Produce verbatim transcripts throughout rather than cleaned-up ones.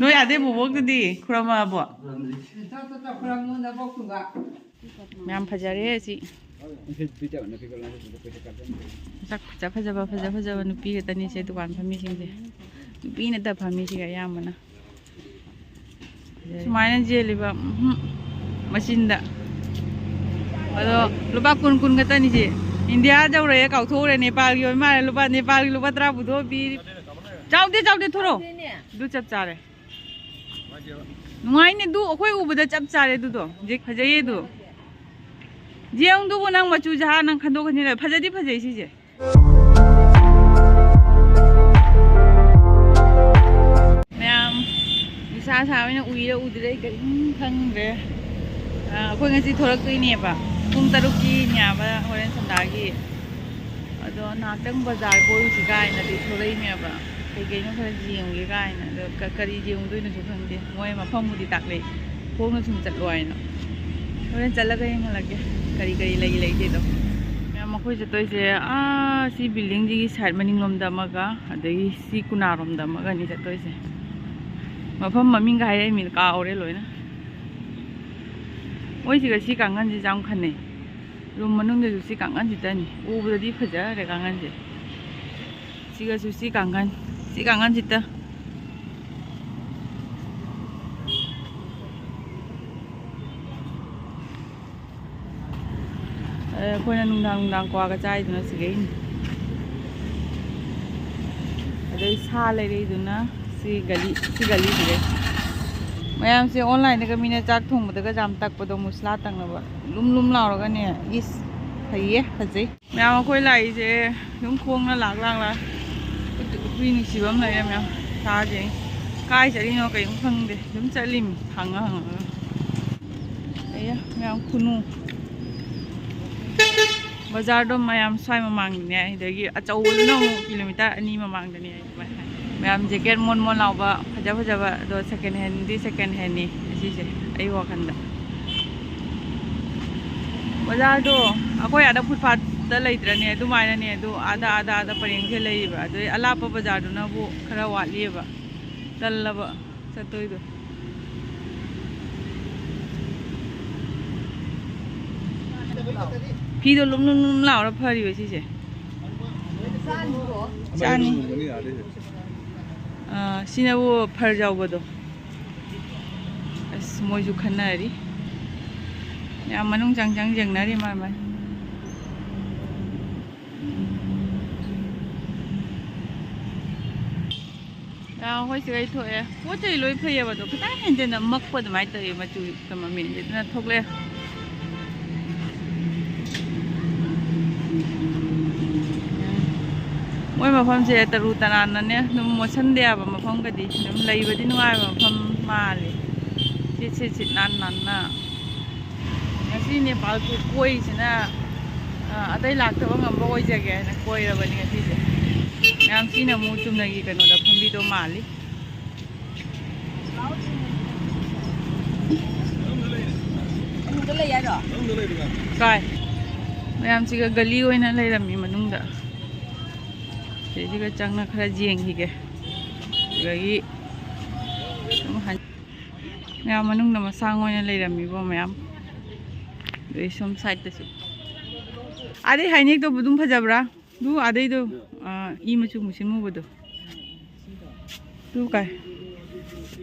ꯅꯣꯏ ꯑꯗꯩ ꯕꯣꯕꯣꯛꯇꯨꯗꯤ ꯈꯨꯔꯝꯃꯕꯣ? ꯃꯌꯥꯝ ꯐꯖꯔꯦ ꯁꯤ꯫ ꯃꯁꯛ ꯐꯖ ꯐꯖꯕ, ꯐꯖ ꯐꯖꯕ ꯅꯨꯄꯤ ꯈꯛꯇꯅꯤ ꯁꯤ ꯗꯨꯀꯥꯟ ꯐꯝꯃꯤꯁꯤꯡꯁꯦ꯫ ꯅꯨꯄꯤ ꯅꯠꯇ ꯐꯝꯃꯤꯁꯤꯒ ꯑꯌꯥꯝꯕꯅ꯫ ꯁꯨꯃꯥꯏꯅ ꯆꯦꯜꯂꯤꯕ, ꯎꯝꯍꯨꯝ, ꯃꯆꯤꯟꯗ꯫ ꯑꯗꯣ ꯂꯨꯄꯥ ꯀꯨꯟ, ꯀꯨꯟ ꯈꯛꯇꯅꯤ ꯁꯤ꯫ ꯏꯟꯗꯤꯌꯥ ꯌꯧꯔꯛꯑꯦ, ꯀꯥꯎꯊꯣꯛꯎꯔꯦ꯫ ꯅꯦꯄꯥꯜꯒꯤ ꯑꯣꯏ ꯃꯥꯜꯂꯦ꯫ ꯂꯨꯄꯥ, ꯅꯦꯄꯥꯜꯒꯤ ꯂꯨꯄꯥ ꯇꯔꯥ ꯄꯨꯊꯣꯛꯑ ꯄꯤ꯫ ꯆꯥꯎꯗꯦ, ꯆꯥꯎꯗꯦ, ꯊꯣꯔꯛꯑꯣ꯫ ꯑꯗꯨ ꯆꯞ ꯆꯥꯔꯦ꯫ ꯅꯨꯡꯉꯥꯏꯅꯦ꯫ ꯑꯗꯨ ꯑꯩꯈꯣꯏ ꯎꯕꯗ ꯆꯞ ꯆꯥꯔꯦ ꯑꯗꯨꯗꯣ꯫ ꯍꯧꯖꯤꯛ ꯐꯖꯩꯌꯦ ꯑꯗꯨ꯫ ꯌꯦꯡꯗꯨꯕꯨ ꯅꯪ ꯃꯆꯨꯁꯦ ꯍꯥ, ꯅꯪ ꯈꯟꯗꯣꯛ ꯈꯟꯖꯤꯟ ꯂꯩ꯫ ꯐꯖꯗꯤ ꯐꯖꯩ ꯁꯤꯁꯦ꯫ ꯃꯌꯥꯝ ꯅꯨꯡꯁꯥ ꯁꯥꯕꯅꯤꯅ ꯎꯏꯔ ꯎꯗ꯭ꯔꯦ ꯑꯩ ꯀꯔꯤꯝ ꯈꯪꯗ꯭ꯔꯦ꯫ ꯑ, ꯑꯩꯈꯣꯏ ꯉꯁꯤ ꯊꯣꯛꯂꯛꯇꯣꯏꯅꯦꯕ ꯄꯨꯡ ꯇꯔꯨꯛꯀꯤ ꯅꯤꯌꯥꯕ ꯍꯣꯔꯦꯟ ꯁꯟꯗꯥꯒꯤ꯫ ꯑꯗꯣ ꯉꯥꯏꯍꯥꯛꯇꯪ ꯕꯖꯥꯔ ꯀꯣꯏꯔꯨꯁꯤ ꯀꯥꯏꯅꯗꯤ ꯊꯣꯛꯂꯛꯏꯅꯦꯕ꯫ ꯀꯩ ꯀꯩꯅꯣ ꯈꯔ ꯌꯦꯡꯉꯨꯒꯦ ꯀꯥꯏꯅ꯫ ꯑꯗꯣ ꯀ-, ꯀꯔꯤ ꯌꯦꯡꯉꯨꯗꯣꯏꯅꯣꯁꯨ ꯈꯪꯗꯦ꯫ ꯃꯣꯏ ꯃꯐꯝꯕꯨꯗꯤ ꯇꯥꯛꯂꯛꯏ꯫ ꯈꯣꯡꯅ ꯁꯨꯝ ꯆꯠꯂꯣ ꯍꯥꯏꯅ꯫ ꯍꯣꯔꯦꯟ ꯆꯠꯂꯒ ꯌꯦꯡꯍꯜꯂꯛꯀꯦ ꯀꯔꯤ ꯀꯔꯤ ꯂꯩ ꯂꯩꯇꯦꯗꯣ꯫ ꯃꯌꯥꯝ ꯑꯩꯈꯣꯏ ꯆꯠꯇꯣꯏꯁꯦ, ꯑꯥ, ꯁꯤ buildingꯁꯤꯒꯤ side ꯃꯅꯤꯡꯂꯣꯝꯗ ꯑꯃꯒ, ꯑꯗꯒꯤ ꯁꯤ ꯀꯨꯅꯥꯔꯣꯝꯗ ꯑꯃꯒꯅꯤ ꯆꯠꯇꯣꯏꯁꯦ꯫ ꯃꯐꯝ ꯃꯃꯤꯡꯒ ꯍꯥꯏꯔꯛꯏ ꯃꯤꯅ ꯀꯥꯎꯔꯦ ꯂꯣꯏꯅ꯫ ꯃꯣꯏꯁꯤꯒ ꯁꯤ ꯀꯥꯡꯈꯟꯁꯤꯁꯦ ꯌꯥꯝ ꯈꯟꯅꯩ꯫ Room ꯃꯅꯨꯡꯗꯁꯨ ꯁꯤ ꯀꯥꯡꯈꯟꯁꯤꯗꯅꯤ꯫ ꯎꯕꯗꯗꯤ ꯐꯖꯈ꯭ꯔꯦ ꯀꯥꯡꯈꯟꯁꯦ꯫ ꯁꯤꯒꯁꯨ ꯁꯤ ꯀꯥꯡꯈꯟ, ꯁꯤ ꯀꯥꯡꯈꯟꯁꯤꯗ꯫ ꯑꯗ ꯑꯩꯈꯣꯏꯅ ꯅꯨꯡꯗꯥꯡ ꯅꯨꯡꯗꯥꯡ ꯀ꯭ꯋꯥꯒ ꯆꯥꯏꯗꯨꯅ ꯁꯤꯒꯩꯅꯤ꯫ ꯑꯗꯩ ꯁꯥ ꯂꯩꯔꯛꯏꯗꯨꯅ ꯁꯤ ꯒꯂꯤ, ꯁꯤ ꯒꯂꯤꯁꯤꯗꯩ꯫ ꯃꯌꯥꯝꯁꯦ onlineꯗꯒ ꯃꯤꯅ ꯆꯥꯛ ꯊꯣꯡꯕꯗꯒ ꯌꯥꯝ ꯇꯛꯄꯗꯣ, ꯃꯨꯁꯂꯥ ꯇꯛꯅꯕ꯫ ꯂꯨꯝ ꯂꯨꯝ ꯂꯥꯎꯔꯒꯅꯦ꯫ ꯏꯁ, ꯐꯩꯌꯦ, ꯐꯖꯩ꯫ ꯃꯌꯥꯝ ꯑꯩꯈꯣꯏ ꯂꯥꯛꯏꯁꯦ ꯑꯗꯨꯝ ꯈꯣꯡꯅ ꯂꯥꯛ ꯂꯥꯛ ꯂꯥꯛ꯫ ꯍꯨꯏ ꯅꯨꯡꯁꯤꯕ ꯑꯃ ꯂꯩꯔꯦ ꯃꯌꯥꯝ꯫ ꯁꯥꯁꯦ ꯀꯥꯏ ꯆꯠꯂꯤꯅꯣ ꯀꯩꯝ ꯈꯪꯗꯦ꯫ ꯑꯗꯨꯝ ꯆꯠꯂꯤꯃꯤ ꯍꯪꯉ ꯍꯪꯉꯒ꯫ ꯑꯦ ꯃꯌꯥꯝ ꯈꯨꯅꯨ꯫ ꯕꯖꯥꯔꯗꯣ ꯃꯌꯥꯝ ꯁ꯭ꯋꯥꯏ ꯃꯃꯥꯡꯗꯅꯦ꯫ ꯑꯗꯒꯤ ꯑꯆꯧꯕꯗꯨꯅ ꯑꯃꯨꯛ kilometre ꯑꯅꯤ ꯃꯃꯥꯡꯗꯅꯦ꯫ ꯃꯌꯥꯝ jacket ꯃꯣꯟ ꯃꯣꯟ ꯂꯥꯎꯕ ꯐꯖ ꯐꯖꯕ꯫ ꯑꯗꯣ second handꯗꯤ second handꯅꯤ ꯑꯁꯤꯁꯦ ꯑꯩ ꯋꯥꯈꯜꯗ꯫ ꯕꯖꯥꯔꯗꯣ ꯑꯩꯈꯣꯏ ꯑꯥꯗ footpath ꯇ ꯂꯩꯇ꯭ꯔꯅꯦ, ꯑꯗꯨꯃꯥꯏꯅꯅꯦ꯫ ꯑꯗꯨ ꯑꯥꯗ, ꯑꯥꯗ, ꯑꯥꯗ ꯄꯔꯦꯡꯁꯦ ꯂꯩꯌꯦꯕ꯫ ꯑꯗꯨꯗꯩ ꯑꯂꯥꯞꯄ ꯕꯖꯥꯔꯗꯨꯅꯕꯨ ꯈꯔ ꯋꯥꯠꯂꯤꯑꯕ, ꯇꯜꯂꯕ ꯆꯠꯇꯣꯏꯗꯣ꯫ ꯐꯤꯗꯣ ꯂꯨꯝ ꯂꯨꯝ ꯂꯨꯝ ꯂꯥꯎꯔ ꯐꯔꯤꯕ ꯁꯤꯁꯦ꯫ ꯆꯥꯅꯤ꯫ ꯑꯥ, ꯁꯤꯅꯕꯨ ꯐꯔ ꯌꯥꯎꯕꯗꯣ꯫ ꯑꯁ, ꯃꯣꯏꯁꯨ ꯈꯟꯅꯔꯤ꯫ ꯌꯥꯝ ꯃꯅꯨꯡ ꯆꯪ ꯆꯪ ꯌꯦꯡꯅꯔꯤ ꯃꯥ ꯃꯥꯏ꯫ ꯑꯥ, ꯑꯩꯈꯣꯏ ꯁꯤꯒꯩ ꯊꯣꯛꯑꯦ꯫ ꯄꯣꯠ ꯆꯩ ꯂꯣꯏ ꯐꯩꯌꯦꯕ, ꯑꯗꯣ ꯈꯤꯇꯪ ꯍꯦꯟꯖꯟꯅ ꯃꯛꯄ ꯑꯗꯨꯃꯥꯏꯅ ꯇꯧꯋꯦ, ꯃꯆꯨ ꯃꯃꯦꯟꯁꯦ꯫ ꯑꯗꯨꯅ ꯊꯣꯛꯂꯛꯑꯦ꯫ ꯃꯣꯏ ꯃꯐꯝꯁꯦ ꯇꯔꯨ ꯇꯅꯥꯟꯅꯅꯦ, ꯑꯗꯨꯝ ꯃꯣꯠꯁꯟꯗꯦ ꯍꯥꯏꯕ ꯃꯐꯝꯒꯗꯤ꯫ ꯑꯗꯨꯝ ꯂꯩꯕꯗꯤ ꯅꯨꯡꯉꯥꯏꯕ ꯃꯐꯝ ꯃꯥꯜꯂꯤ꯫ ꯁꯤꯠ ꯁꯤꯠ ꯁꯤꯠ ꯅꯥꯟ ꯅꯥꯟꯅ꯫ ꯉꯁꯤ ꯅꯦꯄꯥꯜ ꯇꯨꯔ ꯀꯣꯏꯔꯤꯁꯤꯅ, ꯑ, ꯑꯇꯩ ꯂꯥꯛꯇꯕ ꯉꯝꯕ ꯑꯣꯏꯖꯒꯦ ꯍꯥꯏꯅ ꯀꯣꯏꯔꯕꯅꯤ ꯉꯁꯤꯁꯦ꯫ ꯃꯌꯥꯝ ꯁꯤꯅ ꯑꯃꯨꯛ ꯆꯨꯝꯅꯒꯤ ꯀꯩꯅꯣꯗ ꯐꯝꯕꯤꯗꯧ ꯃꯥꯜꯂꯤ꯫ ꯃꯅꯨꯡꯗ ꯂꯩ ꯍꯥꯏꯔꯣ? ꯀꯥꯏ? ꯃꯌꯥꯝꯁꯤꯒ ꯒꯂꯤ ꯑꯣꯏꯅ ꯂꯩꯔꯝꯃꯤ ꯃꯅꯨꯡꯗ꯫ ꯁꯤꯁꯤꯒ ꯆꯪꯅ ꯈꯔ ꯌꯦꯡꯈꯤꯒꯦ꯫ ꯑꯗꯒꯤ ꯑꯗꯨꯝ ꯍꯟ-, ꯃꯌꯥꯝ ꯃꯅꯨꯡꯗ ꯃꯁꯥꯡ ꯑꯣꯏꯅ ꯂꯩꯔꯝꯃꯤꯕꯣ ꯃꯌꯥꯝ꯫ ꯑꯗꯩ ꯁꯣꯝ ꯁꯥꯏꯠꯇꯁꯨ꯫ ꯑꯗꯩ ꯍꯥꯏꯅꯦꯛꯇꯧꯕ ꯑꯗꯨꯝ ꯐꯖꯕ꯭ꯔꯥ? ꯑꯗꯨ ꯑꯥꯗꯩꯗꯣ, ꯑꯥ, ꯏ ꯃꯆꯨ ꯃꯨꯁꯤꯟ ꯃꯨꯕꯗꯣ꯫ ꯑꯗꯨ ꯀꯥꯏ?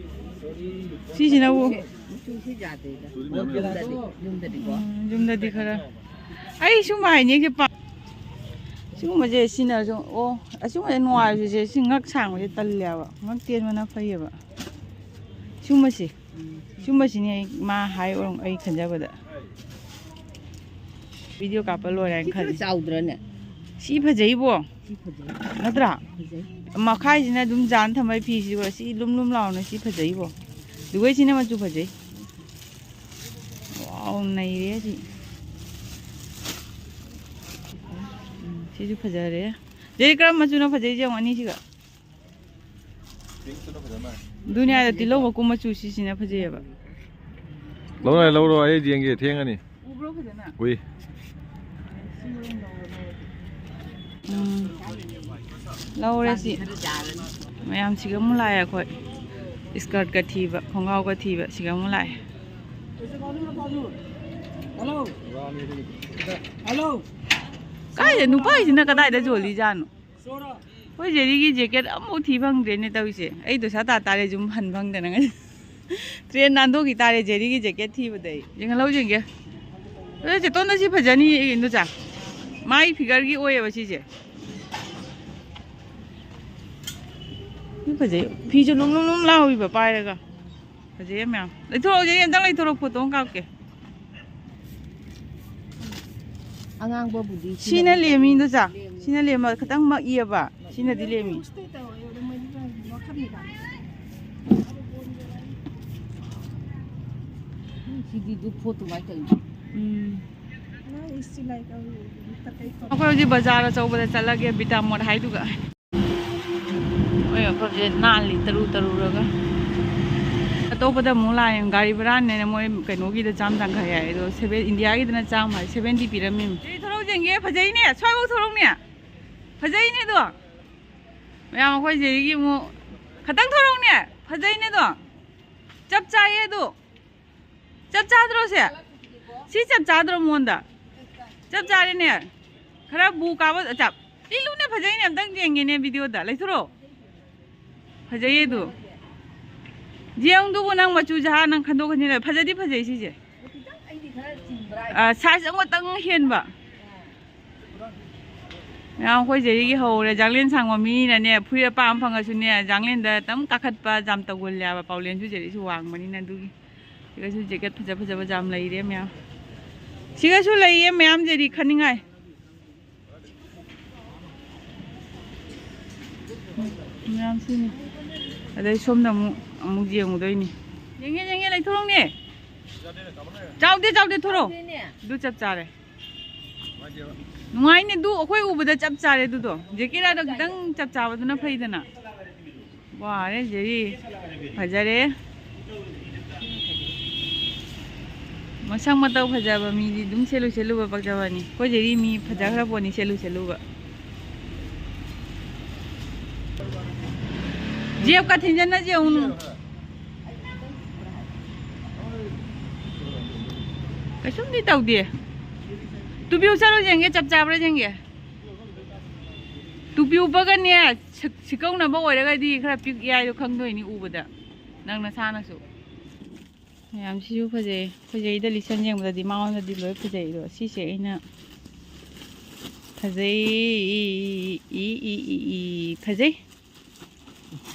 ꯁꯤꯁꯤꯅꯕꯨ ꯎꯝ, ꯌꯨꯝꯗꯗꯤ ꯈꯔ꯫ ꯑꯩ ꯁꯨꯝꯕ ꯍꯥꯏꯅꯦꯛꯁꯦ ꯄꯥꯝ-, ꯁꯤꯒꯨꯝꯕꯁꯦ ꯁꯤꯅꯁꯨ, ꯑꯣ, ꯑꯁꯤꯒꯨꯝꯕꯁꯦ ꯅꯨꯡꯉꯥꯏꯕꯁꯦ, ꯁꯤ ꯉꯛ ꯁꯥꯡꯕꯁꯦ ꯇꯜꯂꯦꯕ꯫ ꯉꯛ ꯇꯦꯟꯕꯅ ꯐꯩꯌꯦꯕ꯫ ꯁꯤꯒꯨꯝꯕꯁꯦ꯫ ꯁꯤꯒꯨꯝꯕꯁꯤꯅꯦ ꯑꯩ, ꯃꯥ ꯍꯥꯏ ꯑꯣꯏꯔꯝ-, ꯑꯩ ꯈꯟꯖꯕꯗ꯫ ꯚꯤꯗꯤꯑꯣ ꯀꯥꯞꯄ ꯂꯣꯏꯔꯦ ꯍꯥꯏꯅ ꯁꯤ ꯈꯔ ꯈꯜꯂꯤ꯫ ꯆꯥꯎꯗ꯭ꯔꯅꯦ? ꯁꯤ ꯐꯖꯩꯕꯣ꯫ ꯁꯤ ꯐꯖꯩ꯫ ꯅꯠꯇ꯭ꯔꯥ? ꯐꯖꯩ꯫ ꯃꯈꯥꯏꯁꯤꯅ ꯑꯗꯨꯝ ꯖꯥꯟ ꯊꯝꯕꯩ ꯐꯤꯁꯤꯕꯣ꯫ ꯁꯤ ꯂꯨꯝ ꯂꯨꯝ ꯂꯥꯎꯅ ꯁꯤ ꯐꯖꯩꯕꯣ꯫ ꯑꯗꯨꯒ ꯁꯤꯅ ꯃꯆꯨ ꯐꯖꯩ꯫ ꯋꯥꯎ, ꯅꯩꯔꯦ ꯁꯤ꯫ ꯎꯝ, ꯁꯤꯁꯨ ꯐꯖꯔꯦ꯫ ꯁꯤꯗꯤ ꯀꯔꯝꯕ ꯃꯆꯨꯅ ꯐꯖꯩ ꯌꯦꯡꯉꯣ ꯑꯅꯤꯁꯤꯒ꯫ ꯄꯤꯡꯛꯇꯨꯅ ꯐꯖ ꯃꯥꯜꯂꯦ꯫ ꯗꯨꯅꯤꯌꯥꯗ ꯇꯤꯜꯍꯧ ꯃꯀꯨ ꯃꯆꯨ ꯁꯤꯁꯤꯅ ꯐꯖꯩꯌꯦꯕ꯫ ꯂꯧꯔꯣ, ꯂꯧꯔꯣ, ꯑꯩ ꯌꯦꯡꯒꯦ, ꯊꯦꯡꯉꯅꯤ꯫ ꯎꯕ꯭ꯔꯣ ꯐꯖꯅ? ꯎꯏ꯫ ꯁꯤ ꯃꯔꯨꯝ ꯂꯧꯔꯣ꯫ ꯂꯧꯔꯦ ꯁꯤ꯫ ꯃꯌꯥꯝ ꯁꯤꯒ ꯑꯃꯨꯛ ꯂꯥꯛꯑꯦ ꯑꯩꯈꯣꯏ꯫ ꯏꯁꯀꯔꯠꯀ ꯊꯤꯕ, ꯈꯣꯡꯒ꯭ꯔꯥꯎꯒ ꯊꯤꯕ, ꯁꯤꯒ ꯑꯃꯨꯛ ꯂꯥꯛꯑꯦ꯫ ꯀꯥꯏꯗ ꯅꯨꯄꯥꯁꯤꯅ ꯀꯗꯥꯏꯗ ꯌꯣꯜꯂꯤꯖꯥꯠꯅꯣ? ꯑꯩꯈꯣꯏ ꯖꯦꯔꯤꯒꯤ ꯖꯦꯀꯦꯠ ꯑꯃꯐꯥꯎ ꯊꯤ ꯐꯪꯗ꯭ꯔꯦꯅꯦ ꯇꯧꯔꯤꯁꯦ꯫ ꯑꯩ ꯗꯣꯁꯥ ꯇꯥ ꯇꯥꯔꯦ ꯌꯨꯝ ꯍꯟ ꯐꯪꯗꯅ ꯉꯁꯤ꯫ ꯇ꯭ꯔꯦꯟ ꯅꯥꯟꯊꯣꯛꯈꯤ ꯇꯥꯔꯦ ꯖꯦꯔꯤꯒꯤ ꯖꯦꯀꯦꯠ ꯊꯤꯕꯗ ꯑꯩ꯫ ꯌꯦꯡꯍꯜꯂꯧ ꯌꯦꯡꯒꯦ꯫ ꯑꯗꯣ ꯆꯦꯇꯣꯟꯗ ꯁꯤ ꯐꯖꯅꯤ ꯏꯟꯗꯣꯆꯥ꯫ ꯃꯥꯏ ꯐꯤꯒꯔꯒꯤ ꯑꯣꯏꯌꯦꯕ ꯁꯤꯁꯦ꯫ ꯁꯤ ꯐꯖꯩ꯫ ꯐꯤꯁꯨ ꯂꯨꯝ ꯂꯨꯝ ꯂꯨꯝ ꯂꯥꯎꯏꯕ ꯄꯥꯏꯔꯒ꯫ ꯐꯖꯩꯌꯦ ꯃꯌꯥꯝ꯫ ꯂꯩꯊꯣꯔꯛꯑꯣ ꯖꯦꯔꯤ, ꯑꯝꯇꯪ ꯂꯩꯊꯣꯔꯛꯑꯣ, ꯐꯣꯇꯣ ꯑꯃ ꯀꯥꯞꯀꯦ꯫ ꯑꯉꯥꯡꯕꯕꯨꯗꯤ ꯁꯤꯅ ꯂꯦꯝꯃꯤ ꯏꯟꯗꯣꯆꯥ꯫ ꯁꯤꯅ ꯂꯦꯝꯃ ꯈꯤꯇꯪ ꯃꯛꯏꯑꯕ꯫ ꯁꯤꯅꯗꯤ ꯂꯦꯝꯃꯤ꯫ ꯁꯤꯗꯤ ꯗꯨ ꯐꯣꯠꯇꯨ ꯃꯥꯏ ꯇꯧꯏ꯫ ꯎꯝ꯫ ꯑꯩꯈꯣꯏ ꯍꯧꯖꯤꯛ ꯕꯖꯥꯔ ꯑꯆꯧꯕꯗ ꯆꯠꯂꯒꯦ, ꯕꯤꯇꯥꯃꯣꯠ ꯍꯥꯏꯗꯨꯒ꯫ ꯃꯣꯏ ꯃꯐꯝꯁꯦ ꯅꯥꯜꯂꯤ, ꯇꯔꯨ ꯇꯔꯨꯔꯒ꯫ ꯑꯇꯣꯞꯄꯗ ꯑꯃꯨꯛ ꯂꯥꯛꯑꯦ, ꯒꯥꯔꯤ ꯚꯔꯥꯅꯦꯅ ꯃꯣꯏ ꯀꯩꯅꯣꯒꯤꯗ ꯆꯥꯝ ꯌꯥꯡꯈꯩ ꯍꯥꯏ, ꯑꯗꯣ ꯁꯦꯚꯦꯟ, ꯏꯟꯗꯤꯌꯥꯒꯤꯗꯅ ꯆꯥꯝꯃ ꯍꯥꯏ, ꯁꯦꯚꯦꯟꯇꯤ ꯄꯤꯔꯝꯃꯤꯝ꯫ ꯁꯤ ꯊꯣꯔꯛ ꯌꯦꯡꯒꯦ, ꯐꯖꯩꯅꯦ, ꯁ꯭ꯋꯥꯏꯐꯥꯎ ꯊꯣꯔꯛꯅꯦ꯫ ꯐꯖꯩꯅꯦ ꯑꯗꯣ꯫ ꯃꯌꯥꯝ ꯑꯩꯈꯣꯏ ꯖꯦꯔꯤꯒꯤ ꯑꯃꯨꯛ ꯈꯇꯪ ꯊꯣꯔꯛꯅꯦ꯫ ꯐꯖꯩꯅꯦ ꯑꯗꯣ꯫ ꯆꯞ ꯆꯥꯏꯌꯦ ꯑꯗꯣ꯫ ꯆꯞ ꯆꯥꯗ꯭ꯔꯣ ꯁꯦ? ꯁꯤ ꯆꯞ ꯆꯥꯗ꯭ꯔꯣ ꯃꯉꯣꯟꯗ? ꯆꯞ ꯆꯥꯔꯦꯅꯦ꯫ ꯈꯔ ꯕꯨ ꯀꯥꯕ ꯆꯞ꯫ ꯄꯤꯂꯨꯅꯦ, ꯐꯖꯩꯅꯦ, ꯑꯝꯇꯪ ꯌꯦꯡꯒꯦꯅꯦ ꯚꯤꯗꯤꯑꯣꯗ꯫ ꯂꯩꯊꯣꯔꯛꯑꯣ꯫ ꯐꯖꯩꯌꯦ ꯑꯗꯨ꯫ ꯌꯦꯡꯗꯨꯕꯨ ꯅꯪ ꯃꯆꯨ ꯖꯍꯥ ꯅꯪ ꯈꯟꯗꯣꯛ ꯈꯟꯖꯤꯟ ꯂꯩ꯫ ꯐꯖꯗꯤ ꯐꯖꯩ ꯁꯤꯁꯦ꯫ ꯑ, ꯁꯥꯏꯖ ꯑꯃꯇꯪ ꯍꯦꯟꯕ꯫ ꯃꯌꯥꯝ ꯑꯩꯈꯣꯏ ꯖꯦꯔꯤꯒꯤ ꯍꯧꯔꯦ꯫ ꯖꯥꯡꯂꯦꯟ ꯁꯥꯡꯕ ꯃꯤꯅꯅꯦ, ꯐꯨꯔꯤꯠ ꯑꯄꯥꯝꯕ ꯐꯪꯉꯁꯨꯅꯦ, ꯖꯥꯡꯂꯦꯟꯗ ꯑꯗꯨꯝ ꯀꯥꯈꯠꯄ ꯌꯥꯝ ꯇꯧꯒꯜꯂꯦ ꯍꯥꯏꯕ꯫ ꯄꯥꯎꯂꯦꯟꯁꯨ ꯖꯦꯔꯤꯁꯨ ꯋꯥꯡꯕꯅꯤꯅ ꯑꯗꯨꯒꯤ꯫ ꯁꯤꯒꯁꯨ ꯖꯦꯀꯦꯠ ꯐꯖ ꯐꯖꯕ ꯌꯥꯝ ꯂꯩꯔꯦ ꯃꯌꯥꯝ꯫ ꯁꯤꯒꯁꯨ ꯂꯩꯌꯦ ꯃꯌꯥꯝ ꯖꯦꯔꯤ ꯈꯟꯅꯤꯡꯉꯥꯏ꯫ ꯃꯌꯥꯝꯁꯤꯅꯤ꯫ ꯑꯗꯩ ꯁꯣꯝꯗ ꯑꯃꯨꯛ, ꯑꯃꯨꯛ ꯌꯦꯡꯉꯨꯗꯣꯏꯅꯤ꯫ ꯌꯦꯡꯉꯦ, ꯌꯦꯡꯉꯦ, ꯂꯩꯊꯣꯔꯛꯅꯦ꯫ ꯆꯥꯎꯗꯦ, ꯆꯥꯎꯗꯦ, ꯊꯣꯔꯛꯑꯣ꯫ ꯑꯗꯨ ꯆꯞ ꯆꯥꯔꯦ꯫ ꯅꯨꯡꯉꯥꯏꯅꯦ ꯑꯗꯨ, ꯑꯩꯈꯣꯏ ꯎꯕꯗ ꯆꯞ ꯆꯥꯔꯦ ꯑꯗꯨꯗꯣ꯫ ꯖꯦꯀꯦꯠ ꯍꯥꯏꯔ ꯈꯤꯇꯪ ꯆꯞ ꯆꯥꯕꯗꯨꯅ ꯐꯩꯗꯅ꯫ ꯋꯥꯔꯦ ꯖꯦꯔꯤ꯫ ꯐꯖꯔꯦ꯫ ꯃꯁꯛ ꯃꯇꯧ ꯐꯖꯕ ꯃꯤꯗꯤ ꯑꯗꯨꯝ ꯁꯦꯠꯂꯨ ꯁꯦꯠꯂꯨꯕ ꯄꯛꯆꯕꯅꯤ꯫ ꯑꯩꯈꯣꯏ ꯖꯦꯔꯤ ꯃꯤ ꯐꯖꯈ꯭ꯔ ꯄꯣꯠꯅꯤ ꯁꯦꯠꯂꯨ ꯁꯦꯠꯂꯨꯕ꯫ ꯇꯦꯞꯀ ꯊꯤꯟꯖꯟꯅꯁꯦ ꯑꯃꯨꯛ꯫ ꯀꯩꯁꯨꯝꯗꯤ ꯇꯧꯗꯦ꯫ ꯇꯨꯄꯤ ꯎꯞꯁꯜꯂꯨ ꯌꯦꯡꯒꯦ, ꯆꯞ ꯆꯥꯕ꯭ꯔꯥ ꯌꯦꯡꯒꯦ꯫ ꯇꯨꯄꯤ ꯎꯞꯄꯒꯅꯦ, ꯁꯛ-, ꯁꯤꯀꯧꯅꯕ ꯑꯣꯏꯔꯒꯗꯤ ꯈꯔ ꯄꯤꯛ ꯌꯥꯏꯗꯣ ꯈꯪꯗꯣꯏꯅꯤ ꯎꯕꯗ, ꯅꯪ ꯅꯁꯥꯅꯁꯨ꯫ ꯃꯌꯥꯝꯁꯤꯁꯨ ꯐꯖꯩ꯫ ꯐꯖꯩꯗ, ꯂꯤꯁꯟ ꯌꯦꯡꯕꯗꯗꯤ ꯃꯉꯣꯟꯗꯗꯤ ꯂꯣꯏ ꯐꯖꯩ꯫ ꯑꯗꯣ ꯁꯤꯁꯦ ꯑꯩꯅ ꯐꯖꯩ, E, E, E, E, E, ꯐꯖꯩ꯫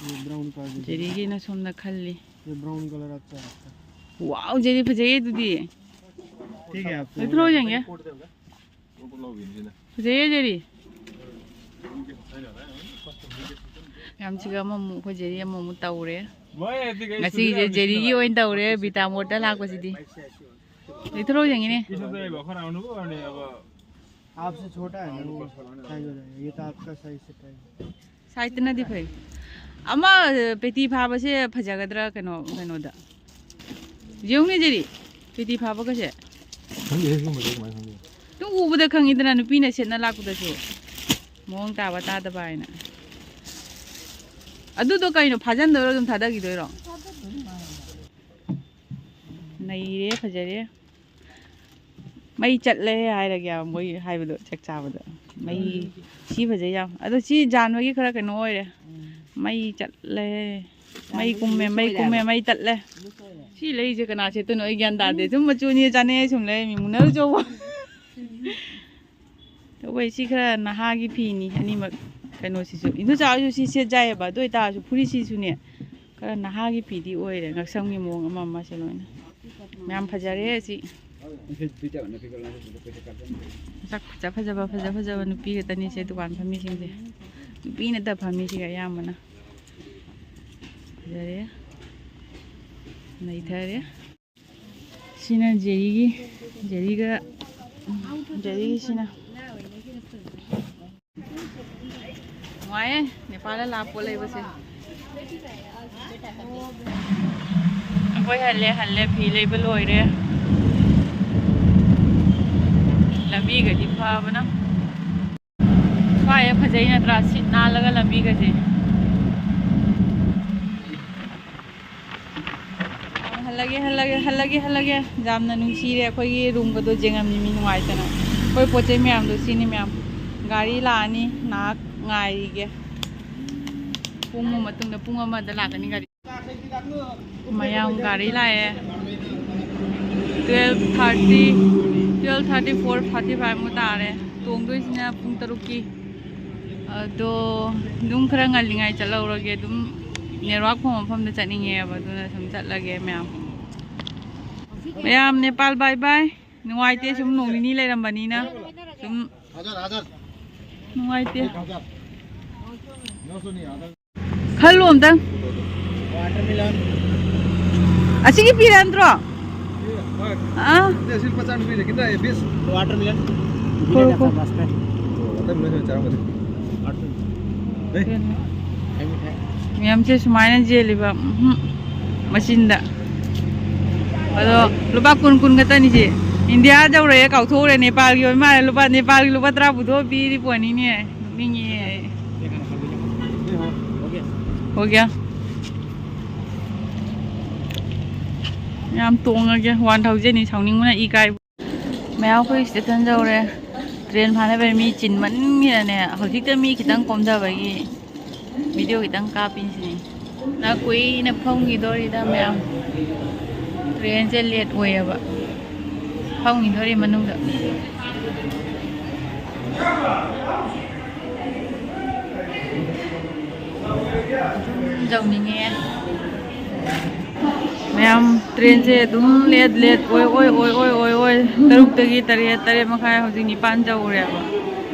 ये ब्राउन कलर, ꯖꯦꯔꯤꯒꯤꯅ ꯁꯣꯝꯗ ꯈꯜꯂꯤ꯫ ये ब्राउन कलर अच्छा है आपका। ꯋꯥꯎ, ꯖꯦꯔꯤ ꯐꯖꯩꯌꯦ ꯑꯗꯨꯗꯤ꯫ ठीक है, आपको ꯂꯧꯊꯣꯔꯛꯑꯣ ꯌꯦꯡꯒꯦ꯫ ꯐꯖꯩꯌꯦ ꯖꯦꯔꯤ꯫ ꯌꯥꯝꯁꯤꯒ ꯑꯃꯃꯨꯛ ꯑꯩꯈꯣꯏ ꯖꯦꯔꯤ ꯑꯃꯃꯨꯛ ꯇꯧꯔꯦ꯫ ꯉꯁꯤꯒꯤꯁꯦ ꯖꯦꯔꯤꯒꯤ ꯑꯣꯏꯅ ꯇꯧꯔꯦ, ꯕꯤꯇꯥ ꯃꯣꯠꯇ ꯂꯥꯛꯄꯁꯤꯗꯤ꯫ ꯂꯩꯊꯣꯔꯛꯑꯣ ꯌꯦꯡꯉꯤꯅꯦ꯫ आपसे छोटा है ना, वो साइज हो जाएगा। ये तो आपका साइज से टाइट है। ꯁꯥꯏꯠꯇꯅꯗꯤ ꯐꯩ꯫ ꯑꯃ ꯄꯦꯇꯤ ꯐꯥꯕꯁꯦ ꯐꯖꯒꯗ꯭ꯔꯥ ꯀꯩꯅꯣ, ꯀꯩꯅꯣꯗ? ꯌꯦꯡꯉꯨꯅꯦ ꯖꯦꯔꯤ, ꯄꯦꯇꯤ ꯐꯥꯕꯒꯁꯦ꯫ ꯈꯪꯗꯦ, ꯁꯤꯒꯨꯝꯕꯁꯦ ꯀꯃꯥꯏꯅ ꯈꯪꯗꯣꯏꯅꯣ? ꯑꯗꯨꯝ ꯎꯕꯗ ꯈꯪꯉꯤꯗꯅ, ꯅꯨꯄꯤꯅ ꯁꯦꯠꯅ ꯂꯥꯛꯄꯗꯁꯨ ꯃꯑꯣꯡ ꯇꯥꯕ ꯇꯥꯗꯕ ꯍꯥꯏꯅ꯫ ꯑꯗꯨꯗꯣ ꯀꯩꯅꯣ, ꯐꯥꯖꯟꯗꯣꯏꯔꯣ ꯑꯗꯨꯝ ꯊꯥꯗꯈꯤꯗꯣꯏꯔꯣ? ꯅꯩꯔꯦ, ꯐꯖꯔꯦ꯫ ꯃꯩ ꯆꯠꯂꯦ ꯍꯥꯏꯔꯒꯦ ꯃꯣꯏ ꯍꯥꯏꯕꯗꯣ ꯆꯥꯛ ꯆꯥꯕꯗ꯫ ꯃꯩ, ꯁꯤ ꯐꯖꯩ ꯌꯥꯝ꯫ ꯑꯗꯣ ꯁꯤ ꯖꯥꯟ ꯍꯣꯏꯒꯤ ꯈꯔ ꯀꯩꯅꯣ ꯑꯣꯏꯔꯦ꯫ ꯃꯩ ꯆꯠꯂꯦ꯫ ꯃꯩ ꯀꯨꯝꯃꯦ, ꯃꯩ ꯀꯨꯝꯃꯦ, ꯃꯩ ꯇꯠꯂꯦ꯫ ꯁꯤ ꯂꯩꯁꯦ ꯀꯅꯥ ꯁꯦꯠꯇꯣꯏꯅꯣ? ꯑꯩ ꯒ꯭ꯌꯥꯟ ꯇꯥꯗꯦ꯫ ꯁꯨꯝ ꯃꯆꯨ ꯑꯅꯤ ꯆꯥꯅꯩ ꯁꯨꯝ ꯂꯩ꯫ ꯃꯤ ꯃꯨꯅꯔꯨ ꯆꯧꯕ꯫ ꯇꯧꯕꯩ ꯁꯤ ꯈꯔ ꯅꯍꯥꯒꯤ ꯐꯤꯅꯤ ꯑꯅꯤꯃꯛ꯫ ꯀꯩꯅꯣꯁꯤꯁꯨ, ꯏꯟꯗꯣꯆꯥ ꯍꯣꯏꯁꯨ ꯁꯤ ꯁꯦꯠ ꯌꯥꯏꯑꯕ, ꯑꯗꯨ ꯑꯣꯏꯇꯥꯔꯁꯨ ꯐꯨꯔꯤꯠꯁꯤꯁꯨꯅꯦ ꯈꯔ ꯅꯍꯥꯒꯤ ꯐꯤꯗꯤ ꯑꯣꯏꯔꯦ, ꯉꯛꯁꯝꯒꯤ ꯃꯑꯣꯡ ꯑꯃ ꯑꯃꯁꯦ ꯂꯣꯏꯅ꯫ ꯌꯥꯝ ꯐꯖꯔꯦ ꯑꯁꯤ꯫ ꯃꯁꯛ ꯐꯖ ꯐꯖꯕ, ꯐꯖ ꯐꯖꯕ ꯅꯨꯄꯤ ꯈꯛꯇꯅꯤ ꯁꯦ ꯗꯨꯀꯥꯟ ꯐꯝꯃꯤꯁꯤꯡꯁꯦ꯫ ꯅꯨꯄꯤ ꯅꯠꯇ ꯐꯝꯃꯤꯁꯤꯒ ꯑꯌꯥꯝꯕꯅ꯫ ꯐꯖꯔꯦ꯫ ꯅꯩꯊꯔꯦ꯫ ꯁꯤꯅ ꯖꯦꯔꯤꯒꯤ, ꯖꯦꯔꯤꯒ, ꯖꯦꯔꯤꯒꯤꯁꯤꯅ꯫ ꯅꯨꯡꯉꯥꯏꯌꯦ ꯅꯦꯄꯥꯜꯗ ꯂꯥꯛꯄ ꯂꯩꯕꯁꯦ꯫ ꯑꯩꯈꯣꯏ ꯍꯜꯂꯦ, ꯍꯜꯂꯦ, ꯐꯤ ꯂꯩꯕ ꯂꯣꯏꯔꯦ꯫ ꯂꯝꯕꯤꯒꯗꯤ ꯐꯕꯅ꯫ ꯁ꯭ꯋꯥꯏꯗ ꯐꯖꯩ ꯅꯠꯇ꯭ꯔꯥ? ꯁꯤꯠ ꯅꯥꯜꯂꯒ ꯂꯝꯕꯤꯒꯁꯦ꯫ ꯍꯜꯂꯒꯦ, ꯍꯜꯂꯒꯦ, ꯍꯜꯂꯒꯦ, ꯍꯜꯂꯒꯦ꯫ ꯌꯥꯝꯅ ꯅꯨꯡꯁꯤꯔꯦ ꯑꯩꯈꯣꯏꯒꯤ ꯔꯨꯝꯒꯗꯣ ꯌꯦꯡꯉꯝꯃꯤ ꯃꯤ ꯅꯨꯡꯉꯥꯏꯇꯅ꯫ ꯑꯩꯈꯣꯏ ꯄꯣꯠ ꯆꯩ ꯃꯌꯥꯝꯗꯣ ꯁꯤꯅꯤ ꯃꯌꯥꯝ꯫ ꯒꯥꯔꯤ ꯂꯥꯛꯑꯅꯤ, ꯉꯥꯏꯍꯥꯛ ꯉꯥꯏꯔꯤꯒꯦ꯫ ꯄꯨꯡ ꯑꯃ ꯃꯇꯨꯡꯗ, ꯄꯨꯡ ꯑꯃꯗ ꯂꯥꯛꯀꯅꯤ ꯒꯥꯔꯤ꯫ ꯃꯌꯥꯝ ꯒꯥꯔꯤ ꯂꯥꯛꯑꯦ꯫ Twelve thirty, twelve thirty, four forty five ꯃꯨꯛ ꯇꯥꯔꯦ꯫ ꯇꯣꯡꯗꯣꯏꯁꯤꯅ ꯄꯨꯡ ꯇꯔꯨꯛꯀꯤ꯫ ꯑꯗꯣ ꯑꯗꯨꯝ ꯈꯔ ꯉꯜꯂꯤꯉꯥꯏ ꯆꯠꯍꯧꯔꯒꯦ꯫ ꯑꯗꯨꯝ network ꯐꯪꯕ ꯃꯐꯝꯗ ꯆꯠꯅꯤꯡꯉꯦꯕ, ꯑꯗꯨꯅ ꯁꯨꯝ ꯆꯠꯂꯒꯦ ꯃꯌꯥꯝ꯫ ꯃꯌꯥꯝ ꯅꯦꯄꯥꯜ bye bye꯫ ꯅꯨꯡꯉꯥꯏꯇꯦ ꯁꯨꯝ ꯅꯣꯡ ꯅꯤꯅꯤ ꯂꯩꯔꯝꯕꯅꯤꯅ꯫ ꯁꯨꯝ ꯍꯖꯥꯔ, ꯍꯖꯥꯔ꯫ ꯅꯨꯡꯉꯥꯏꯇꯦ꯫ ꯍꯖꯥꯔ꯫ ꯈꯜꯂꯨ ꯑꯝꯇꯪ꯫ ꯑꯁꯤꯒꯤ ꯄꯤꯔꯦ ꯅꯠꯇ꯭ꯔꯣ? ꯑꯥ꯫ ꯑꯁꯤ ꯂꯨꯄꯥ ꯆꯥꯝꯃ ꯄꯤꯔꯦ, ꯈꯤꯇ ꯄꯤꯁ꯫ Watermelon. ꯈꯣ, ꯈꯣ꯫ Watermelon ꯑꯣꯏꯅ ꯆꯥꯔꯝꯒꯅꯤ꯫ ꯃꯌꯥꯝꯁꯦ ꯁꯨꯃꯥꯏꯅ ꯌꯦꯜꯂꯤꯕ, ꯎꯝꯍꯨꯝ, ꯃꯆꯤꯟꯗ꯫ ꯑꯗꯣ ꯂꯨꯄꯥ ꯀꯨꯟ, ꯀꯨꯟ ꯈꯛꯇꯅꯤ ꯁꯤ꯫ ꯏꯟꯗꯤꯌꯥ ꯌꯧꯔꯛꯑꯦ, ꯀꯥꯎꯊꯣꯛꯎꯔꯦ꯫ ꯅꯦꯄꯥꯜꯒꯤ ꯑꯣꯏ ꯃꯥꯜꯂꯦ꯫ ꯂꯨꯄꯥ, ꯅꯦꯄꯥꯜꯒꯤ ꯂꯨꯄꯥ ꯇꯔꯥ ꯄꯨꯊꯣꯛꯑ ꯄꯤꯔꯤ ꯄꯣꯠꯅꯤꯅꯦ꯫ ꯅꯣꯛꯅꯤꯡꯉꯦ ꯑꯩ꯫ ꯍꯣ ꯒ꯭ꯌꯥ꯫ ꯌꯥꯝ ꯇꯣꯡꯉꯒꯦ꯫ One thousand ꯅꯤ, ꯁꯥꯎꯅꯤꯡꯕꯅ ꯏ ꯀꯥꯏꯕ꯫ ꯃꯌꯥꯝ ꯑꯩꯈꯣꯏ station ꯌꯧꯔꯦ꯫ Train ꯐꯥꯅꯕꯩ ꯃꯤ ꯆꯤꯟꯃꯟꯒꯤꯗꯅꯦ, ꯍꯧꯖꯤꯛꯇ ꯃꯤ ꯈꯤꯇꯪ ꯀꯣꯝꯊꯕꯒꯤ video ꯈꯤꯇꯪ ꯀꯥꯞꯄꯤꯁꯤꯅꯤ꯫ ꯅ ꯀꯨꯏꯅ ꯐꯝꯈꯤꯗꯣꯔꯤꯗ ꯃꯌꯥꯝ꯫ Train ꯁꯦ late ꯑꯣꯏꯌꯦꯕ꯫ ꯐꯝꯈꯤꯗꯣꯔꯤ ꯃꯅꯨꯡꯗ꯫ ꯌꯧꯅꯤꯡꯉꯦ꯫ ꯃꯌꯥꯝ train ꯁꯦ ꯑꯗꯨꯝ late, late ꯑꯣꯏ, ꯑꯣꯏ, ꯑꯣꯏ, ꯑꯣꯏ, ꯑꯣꯏ, ꯑꯣꯏ꯫ ꯇꯔꯨꯛꯇꯒꯤ ꯇꯔꯦꯠ, ꯇꯔꯦꯠ ꯃꯈꯥꯏ, ꯍꯧꯖꯤꯛ ꯅꯤꯄꯥꯟ ꯌꯧꯔꯦꯕ꯫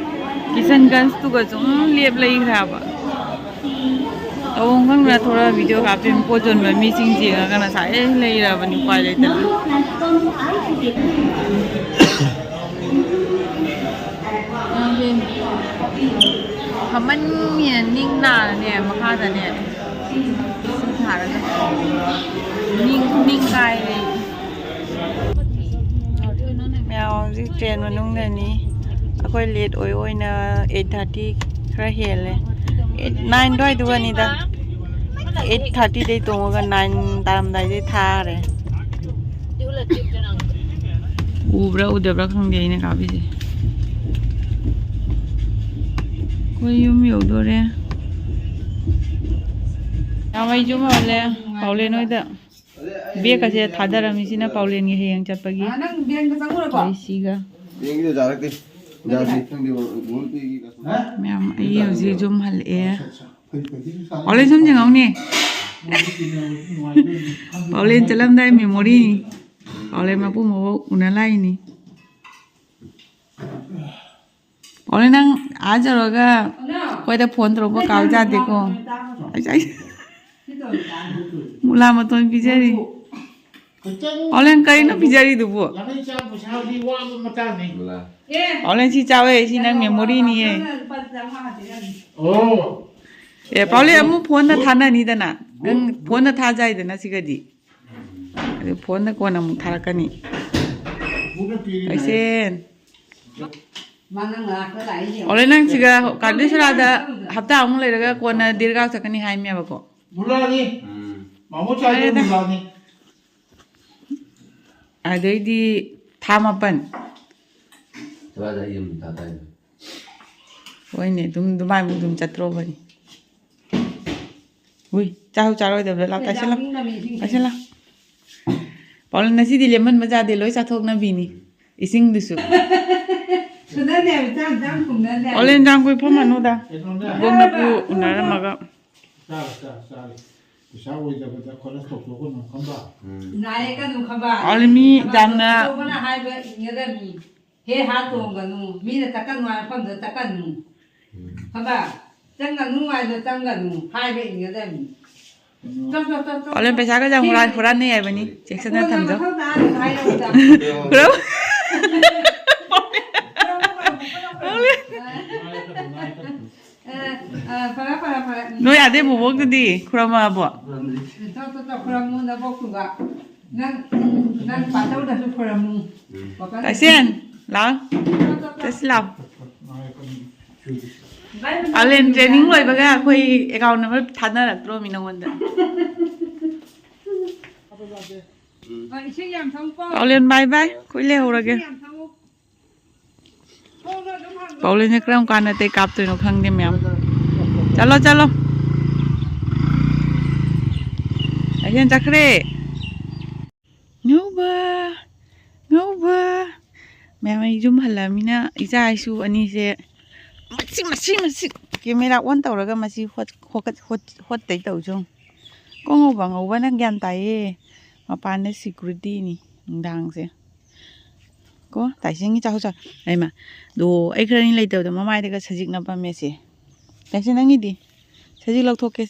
ꯀꯤꯁꯟꯒꯟꯖꯇꯨꯒ ꯁꯨꯝ ꯂꯦꯞ ꯂꯩꯈ꯭ꯔꯦꯕ꯫ ꯇꯧꯐꯝ ꯈꯪꯗꯅ ꯊꯣꯔꯛꯑ video ꯀꯥꯞꯇꯣꯏꯅꯤ꯫ ꯄꯣꯠ ꯌꯣꯟꯕ ꯃꯤꯁꯤꯡ ꯌꯦꯡꯉꯒ ꯉꯁꯥꯏ ꯂꯩꯔꯕꯅꯤ, ꯎꯄꯥꯏ ꯂꯩꯇꯅ꯫ ꯐꯝꯃꯟꯒꯤꯅ ꯅꯤꯡ ꯅꯥꯔꯅꯦ ꯃꯈꯥꯗꯅꯦ꯫ ꯏꯁꯤꯡ ꯊꯥꯔꯒ ꯅꯤꯡ, ꯅꯤꯡ ꯀꯥꯏꯔꯦ꯫ ꯃꯌꯥꯝ ꯍꯧꯖꯤꯛ train ꯃꯅꯨꯡꯗꯅꯤ꯫ ꯑꯩꯈꯣꯏ late ꯑꯣꯏ ꯑꯣꯏꯅ eight thirty ꯈꯔ ꯍꯦꯜꯂꯦ꯫ Eight, nine ꯑꯗꯨꯋꯥꯏꯗꯨꯒꯅꯤꯗ꯫ Eight thirty ꯗꯩ ꯇꯣꯡꯉꯒ nine ꯇꯥꯔꯝꯗꯥꯏꯗꯩ ꯊꯥꯔꯦ꯫ ꯎꯕ꯭ꯔꯥ ꯎꯗꯕ꯭ꯔꯥ ꯈꯪꯗꯦ ꯑꯩꯅ ꯀꯥꯞꯄꯤꯁꯦ꯫ ꯑꯩꯈꯣꯏ ꯌꯨꯝ ꯌꯧꯗꯣꯔꯦ꯫ ꯌꯥꯝ ꯑꯩ ꯌꯨꯝ ꯍꯜꯂꯦ꯫ ꯄꯥꯎꯂꯦꯟ ꯍꯣꯏꯗ ꯕꯦꯒꯀꯁꯦ ꯊꯥꯗꯔꯝꯃꯤꯁꯤꯅ ꯄꯥꯎꯂꯦꯟꯒꯤ ꯍꯌꯦꯡ ꯆꯠꯄꯒꯤ꯫ ꯑꯥ, ꯅꯪ ꯕꯦꯡꯗ ꯆꯪꯉꯨꯔꯕꯣ? ꯑꯩ ꯁꯤꯒ ꯕꯦꯡꯒꯤꯗꯣ ꯌꯥꯔꯛꯇꯦ꯫ ꯌꯥꯔꯛꯇꯦ꯫ ꯈꯪꯗꯦ, ꯒꯨꯒꯜ ꯄꯦꯒꯤ ꯀꯁꯇꯃꯔ꯫ ꯃꯌꯥꯝ ꯑꯩ ꯍꯧꯖꯤꯛ ꯌꯨꯝ ꯍꯜꯂꯛꯑꯦ꯫ ꯄꯥꯎꯂꯦꯟ ꯁꯨꯝ ꯌꯦꯡꯍꯧꯅꯦ꯫ ꯄꯥꯎꯂꯦꯟ ꯆꯠꯂꯝꯗꯥꯏ ꯃꯦꯃꯣꯔꯤꯅꯤ꯫ ꯄꯥꯎꯂꯦꯟ ꯃꯄꯨ ꯃꯕꯣꯛ ꯎꯅ ꯂꯥꯛꯏꯅꯤ꯫ ꯄꯥꯎꯂꯦꯟ ꯅꯪ ꯑꯥ ꯌꯧꯔꯒ ꯑꯩꯈꯣꯏꯗ ꯐꯣꯟ ꯇꯧꯔꯛꯄ ꯀꯥꯎ ꯌꯥꯗꯦꯀꯣ꯫ ꯑꯩ, ꯑꯩ, ꯃꯨꯂꯥ ꯃꯇꯣꯟ ꯄꯤꯖꯔꯤ꯫ ꯄꯥꯎꯂꯦꯟ ꯀꯔꯤꯅꯣ ꯄꯤꯖꯔꯤꯗꯨꯕꯨ? ꯌꯥꯡꯈꯩ ꯆꯥꯝ ꯄꯩꯁꯥꯗꯤ ꯋꯥꯕ ꯃꯇꯥꯡꯅꯤ꯫ ꯄꯥꯎꯂꯦꯟ ꯁꯤ ꯆꯥꯎꯋꯦ, ꯁꯤ ꯅꯪ ꯃꯦꯃꯣꯔꯤꯅꯤꯌꯦ꯫ ꯑꯣ꯫ ꯑꯦ, ꯄꯥꯎꯂꯦꯟ ꯑꯃꯨꯛ ꯐꯣꯟꯗ ꯊꯥꯅꯅꯤꯗꯅ꯫ ꯅꯪ ꯐꯣꯟꯗ ꯊꯥꯖꯥꯏꯗꯅ ꯁꯤꯒꯗꯤ꯫ ꯑꯗꯨ ꯐꯣꯟꯗ ꯀꯣꯟꯅ ꯑꯃꯨꯛ ꯊꯥꯔꯛꯀꯅꯤ꯫ ꯀꯩꯁꯦꯟ꯫ ꯃꯥ ꯅꯪ ꯃꯅꯥꯛꯇ ꯂꯥꯛꯏꯅꯦ꯫ ꯑꯣꯂꯦ, ꯅꯪ ꯁꯤꯒ ꯀꯥꯂꯦꯁꯣꯔꯥꯗ ꯍꯞꯇꯥ ꯑꯃꯨꯛ ꯂꯩꯔꯒ ꯀꯣꯟꯅ ꯗꯤꯔꯒꯥꯎ ꯆꯠꯀꯅꯤ ꯍꯥꯏꯃꯦꯕꯀꯣ꯫ ꯃꯨꯂꯥꯅꯤ꯫ ꯎꯝ꯫ ꯃꯥꯃꯣ ꯆꯥꯏꯗꯣ ꯐꯔꯦꯗ꯫ ꯃꯨꯂꯥꯅꯤ꯫ ꯑꯗꯩꯗꯤ ꯊꯥ ꯃꯥꯄꯟ꯫ ꯊꯥꯗ ꯑꯩ ꯑꯃ ꯊꯥ ꯇꯥꯏꯅꯦ꯫ ꯍꯣꯏꯅꯦ, ꯑꯗꯨꯝ ꯑꯗꯨꯃꯥꯏꯃꯨꯛ ꯑꯗꯨꯝ ꯆꯠꯇ꯭ꯔꯣꯕꯅꯤ꯫ ꯎꯏ, ꯆꯥꯁꯨ ꯆꯥꯔꯣꯏꯗꯕꯗ꯫ ꯂꯥꯎ, ꯇꯥꯁꯤꯜꯂꯣ꯫ ꯆꯥꯅꯤꯡꯗꯕꯅꯤ ꯏꯁꯤꯡꯁꯦ꯫ ꯇꯥꯁꯤꯜꯂꯣ꯫ ꯄꯥꯎꯂꯦꯟ ꯉꯁꯤꯗꯤ ꯂꯦꯝꯍꯟꯕ ꯌꯥꯗꯦ, ꯂꯣꯏ ꯆꯥꯊꯣꯛꯅꯕꯤꯅꯤ꯫ ꯏꯁꯤꯡꯗꯨꯁꯨ꯫ ꯁꯨꯅꯅꯦ, ꯆꯥꯝ ꯆꯥꯝ ꯊꯨꯝꯅꯅꯦ꯫ ꯄꯥꯎꯂꯦꯟ ꯏꯟꯖꯥꯡ ꯀꯣꯏꯐꯝ ꯃꯅꯨꯡꯗ꯫ ꯀꯩꯅꯣꯅꯦ꯫ ꯕꯣꯛꯅ ꯄꯨ ꯎꯅꯔꯝꯃꯒ꯫ ꯆꯥꯔꯣ, ꯆꯥꯔꯣ, ꯆꯥꯔꯣ꯫ ꯄꯩꯁꯥ ꯑꯣꯏꯗꯕꯗ ꯈꯣꯠꯅ ꯇꯧꯊꯣꯛꯀꯅꯨ ꯈꯪꯕ? ꯎꯝ꯫ ꯅꯥꯔꯦ ꯀꯅꯨ ꯈꯪꯕ? ꯑꯥ, ꯃꯤ ꯊꯕꯛ ꯌꯥꯝꯅ ꯑꯆꯧꯕꯅ ꯍꯥꯏꯕ ꯏꯟꯒꯗꯕꯅꯤ꯫ ꯍꯦ ꯍꯥ ꯇꯣꯡꯒꯅꯨ꯫ ꯃꯤꯅ ꯇꯛꯀꯅꯨ ꯍꯥꯏꯕ ꯃꯐꯝꯗ ꯇꯛꯀꯅꯨ꯫ ꯎꯝ꯫ ꯈꯪꯕ? ꯆꯪꯒꯅꯨ ꯍꯥꯏꯗꯣ ꯆꯪꯒꯅꯨ꯫ ꯍꯥꯏꯕ ꯏꯟꯒꯗꯕꯅꯤ꯫ ꯎꯝ꯫ ꯆꯣ, ꯆꯣ, ꯆꯣ, ꯆꯣ, ꯄꯥꯎꯂꯦꯟ ꯆꯣ꯫ ꯄꯩꯁꯥꯒ ꯌꯥꯝ ꯍꯨꯔꯥꯟ-, ꯁꯤꯒꯤꯗꯤ ꯍꯨꯔꯥꯟꯅꯩ ꯍꯥꯏꯕꯅꯤ꯫ ꯆꯦꯛꯁꯤꯟꯅ ꯀꯣꯟꯅ ꯊꯝꯖꯧ꯫ ꯃꯊꯪ ꯇꯥꯔꯁꯨ ꯍꯥꯏꯔꯛꯎꯗ꯫ ꯍꯨꯔꯥꯟ-, ꯄꯥꯎꯂꯦꯟ꯫ ꯑ, ꯑ, ꯐꯔꯦ, ꯐꯔꯦ, ꯐꯔꯦ꯫ ꯎꯝ꯫ ꯅꯣꯏ ꯑꯗꯩ ꯕꯣꯕꯣꯛꯇꯨꯗꯤ ꯈꯨꯔꯝꯃꯛꯑꯕꯣ? ꯇꯧ, ꯇꯧ, ꯇꯧ, ꯈꯨꯔꯝꯃꯨ ꯅꯕꯣꯛꯇꯨꯒ꯫ ꯅꯪ, ꯎꯝ, ꯅꯪ ꯄꯥꯆꯧꯗꯁꯨ ꯈꯨꯔꯝꯃꯨ꯫ ꯎꯝ꯫ ꯄꯥꯄꯥ꯫ ꯇꯥꯏꯁꯦꯟ, ꯂꯥꯎ꯫ ꯇꯧ, ꯇꯧ, ꯇꯧ꯫ ꯆꯠꯁꯤ ꯂꯥꯎ꯫ ꯕꯥꯏ, ꯃꯅꯥꯎ ꯑꯂꯦꯟ ꯅꯨꯄꯤꯗꯨꯒ꯫ ꯇ꯭ꯔꯦꯅꯤꯡ ꯂꯣꯏꯕꯒ ꯑꯩꯈꯣꯏ ꯑꯦꯀꯥꯎꯟ ꯅꯝꯕꯔ ꯊꯥꯅꯔꯛꯇ꯭ꯔꯣꯃꯤ ꯅꯉꯣꯟꯗ? ꯎꯝ꯫ ꯄꯥꯎꯂꯦꯟ, bye bye꯫ ꯑꯩꯈꯣꯏ ꯂꯩꯍꯧꯔꯒꯦ꯫ ꯄꯥꯎꯂꯦꯟꯁꯦ ꯀꯔꯝ ꯀꯥꯟꯗ ꯇꯩ ꯀꯥꯞꯇꯣꯏꯅꯣ ꯈꯪꯗꯦ ꯃꯌꯥꯝ꯫ ꯆꯠꯂꯣ, ꯆꯠꯂꯣ꯫ ꯇꯥꯏꯁꯦꯟ ꯆꯠꯈ꯭ꯔꯦ꯫ ꯉꯧꯕ, ꯉꯧꯕ꯫ ꯃꯌꯥꯝ, ꯑꯩ ꯌꯨꯝ ꯍꯜꯂꯛꯑꯃꯤꯅ ꯏꯆꯥ ꯏꯁꯨ ꯑꯅꯤꯁꯦ ꯃꯁꯤ, ꯃꯁꯤ, ꯃꯁꯤ camera on ꯇꯧꯔꯒ ꯃꯁꯤ ꯍꯣꯠ-, ꯍꯣꯠꯀꯠ-, ꯍꯣꯠ-, ꯍꯣꯠꯇꯩ ꯇꯧꯁꯨ꯫ ꯀꯣ ꯉꯧꯕ, ꯉꯧꯕꯅ ꯒ꯭ꯌꯥꯟ ꯇꯥꯏꯌꯦ꯫ ꯃꯄꯥꯟꯗ security ꯅꯤ ꯅꯨꯡꯗꯥꯡꯁꯦ꯫ ꯀꯣ ꯇꯥꯏꯁꯦꯟꯒꯤ ꯆꯥꯛ ꯆꯥ-, ꯍꯩꯃꯥ, ꯗꯣ ꯑꯩ ꯈꯔꯅꯤ ꯂꯩꯇꯕꯗ ꯃꯃꯥꯏꯗꯒ ꯁꯖꯤꯛ ꯅꯞꯄꯝꯃꯦꯁꯦ꯫ ꯇꯥꯏꯁꯦꯟ, ꯅꯪꯒꯤꯗꯤ? ꯁꯖꯤꯛ ꯂꯧꯊꯣꯛꯀꯦꯁꯦ꯫